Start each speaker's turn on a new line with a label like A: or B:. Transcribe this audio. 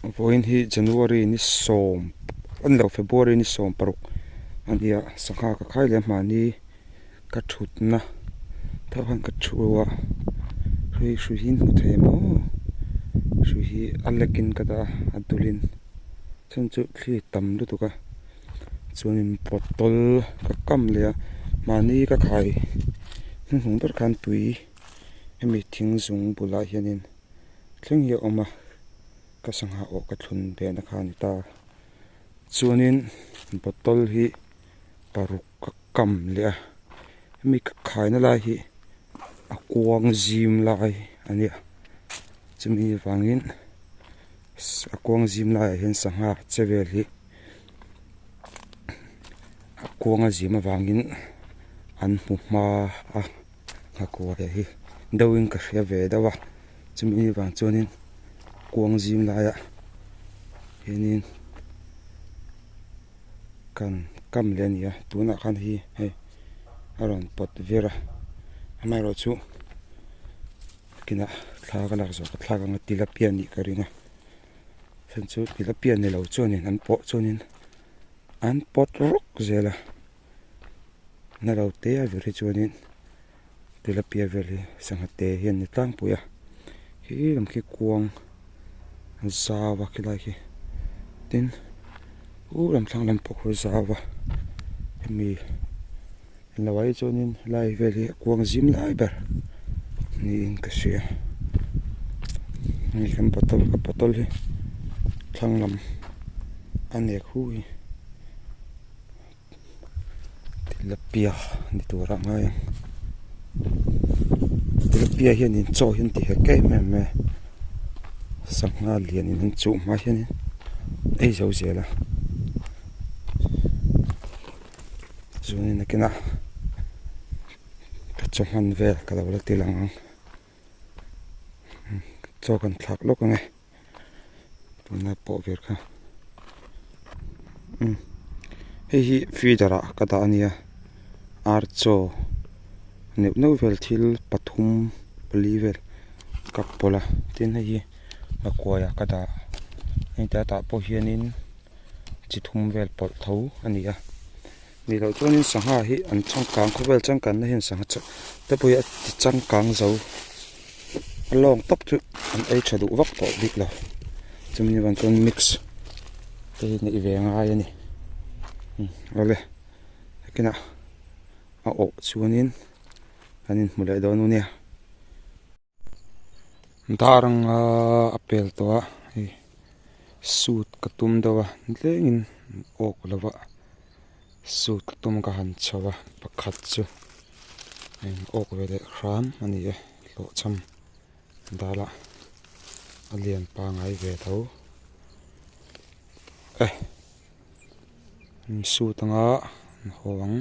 A: Vawiin hi January ni sawm a ni lo February ni sawm paruk a nia sangha ka khai leh mahni ka thutna tho khan ka thu a hrui hrui hi hmu thei maw hrui hi a lek in ka dah a a dul in chhan chu thli tam lutuk a chuanin bottle ka kam leh a mahni ka khai hnuhnung ber khan tui hemi thing zung bulah hianin. Thleng hi a awm a, ka sangha awh ka thlun behna kha a ni ta. Chuanin bottle hi paruk ka kam leh a, hemi ka khaina lai hi a kuang zim lai a nia. Chumi avangin a kuang zim laiah hian sangha che vel hi a kuang a zim avangin an hmu hma a. Nghakuai hi deuhin ka hria ve deuh a chumi vang chuanin kuang zim laiah hianin kan kam leh a ni a tunah khan hi hei a rawn pawt vir a amaherawhchu kinah thla ka lak zawh ka thlak anga tilapia anih ka ring a chhan chu tilapia ni lo chuanin an pawh chuanin an pawt rawk zel a. Na lo te a vir hi chuanin tilapia vel hi sangha te hi an ni tlangpui a khi lam khi kuang zau a khilai khi tin u lam thlang lam pawh khu zau a hemi lo ah hi chuanin helai vel hi a kuang zim lai ber niin ka hria hei kan bottle ka bottle hi thlang lam a nek hu hi. Tilapia ni tur a ngai ang tilapia hianin chaw hi an ti hek em em mai a sangha lianin an chuh hma hianin ei zo zel a chuanin nakinah ka chaw hman vel ka lo la ti lang ang chaw kan thlak lawk ang e. Tuna pawh vel kha umm hei hi feeder ah ka dah a nia ar chaw neuh neuh vel thil pathum pali vel ka pawlh a tin hei hi nghakuai ah ka dah heng te atah pawh hianin chi thum vel pawlh tho a ni a nih loh chuanin sangha hi an changkang khawvel changkanna hian sangha te pawh hi a ti changkang zo a lawng tawp chu an ei tha duh vak tawh bik lo chumi avang chuan mix te hi neih ve a ngai a ni awle nakinah a awh chuanin kan inhmu leh dawn ania. Dar anga a pel tawh a hei suit ka tum deuh a nilengin awk lo va suit ka tum ka han chho a pakhat chu eng awk ve leh hram a ni e hlawhchham dal a a lian pangai ve tho e suit anga an haw ang.